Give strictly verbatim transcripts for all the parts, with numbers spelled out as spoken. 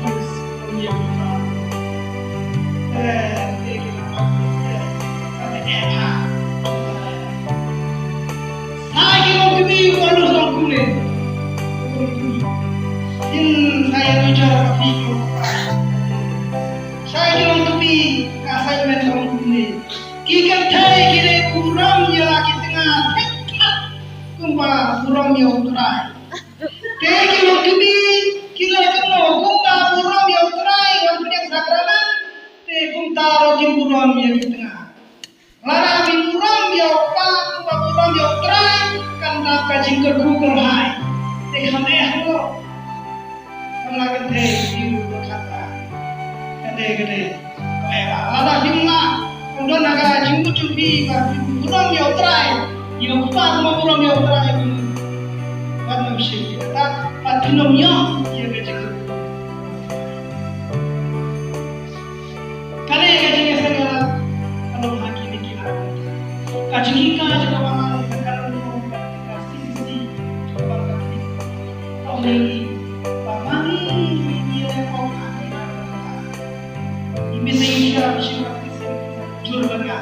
Khrist kum ïa u Trai. Te, te ki la ong, te, te, te, eh, ah. Sa ki longkmie ba la long kumne. Kin sa ïa nujor ha phi ki longkmie. Sa ki longkmie, ka assignment long kumne. Ki kynthei ki dei burom ïa la ki tnga thik thak kumba burom ïa u Trai. Te ki longkmie ki la kynnoh kumba burom ïa u Trai, wan pdiang sakramen, te kumta ruh kin burom ïa ki tnga. Lada phi burom ïa u Kpa kumba burom ïa u Trai, kan dap ka jingkyrkhu kyrhai. Te kham eh ruh. Kan la kynthei phi ruh kan dap. Kynthei kynthei. Lada phim lah, kan don ha ka jingmut jong phi ba phi burom ïa u Trai. Ïa u Kpa kumba burom ïa u Trai. Wat nym shim ïa kata, bad phin ym ïoh ïa ka jingkyrkhu. Kane ka jingïaseng ïalam ka long ha kine ki ar. Ka jinghikai jong ka balang ka long ka C C C. Ba ma ngi ngi ïa ong ha ki ar bynta. Ngi mih sha ngi ïa shu baptis jur bynta.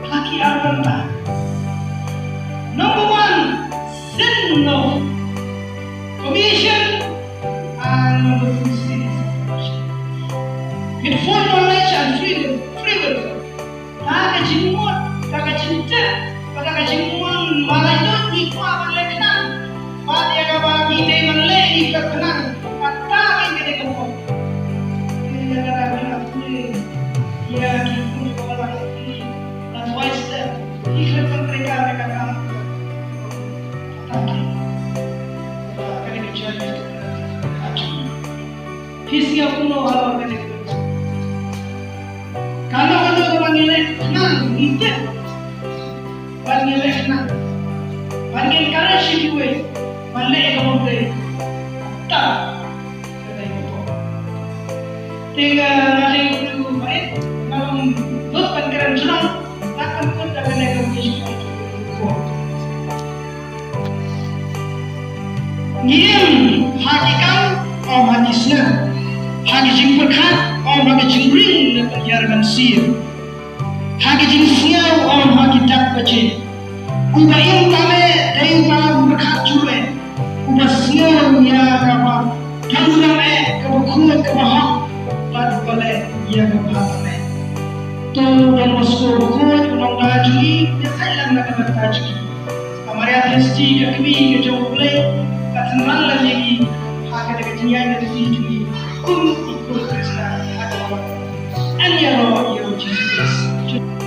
Ha ki ar bynta. Number one, sin of commission, and number two, sin of commission. With full knowledge and free will, free will. Da ka jingmut, da ka jingtip, da ka jingmut, ma la ïoh ngi kwah ban leh khnang. Bad ïa kaba ngi dei ban leh ngi khlem khnang. Kata ka dei ka pop. Ïa kata ka dei ka pop. Ïa ki pop ba la ïoh ngi. That's why step. Ngi khlem ban trei ka, ka, ka, ka. Kata ka dei ka jingmut. Phi sngew kumno halor kane ka? Kano kano ba ngi leh khnang, ngi tip ba ngi leh khnang, ba ngi encourage ïa kiwei ban leh ïa ka bym dei. Ta ka dei ka bym. Te nga, nga dei u briew ba eh, nga long duk ban kren jrong, nga kan kut da kane ka wish. Ngi im ha ki kam, ym ha ki snam, ha ki jingpyrkhat, ym ha ki jingring na ka hiar ban sir, ha ki jingsngew, ym ha ki dak baje. Uba im tam eh dei uba pyrkhat jur eh, uba sngew ïa kaba dang dang eh, kaba khuid kaba hok, bad uba leh ïa kaba tam eh. To Don Bosco bakhuid, u nongda jong ngi, u ïakhaiñ lang na ka bynta jong ngi. Ka Maria Theisotti ka kmie ka jong U Blei ka tynran lang ïa ngi ha kata ka jingïaid lynti jong ngi kum ki khun Khristan ha ka lawei. Yn ïaroh ïa U Jisu Khrist.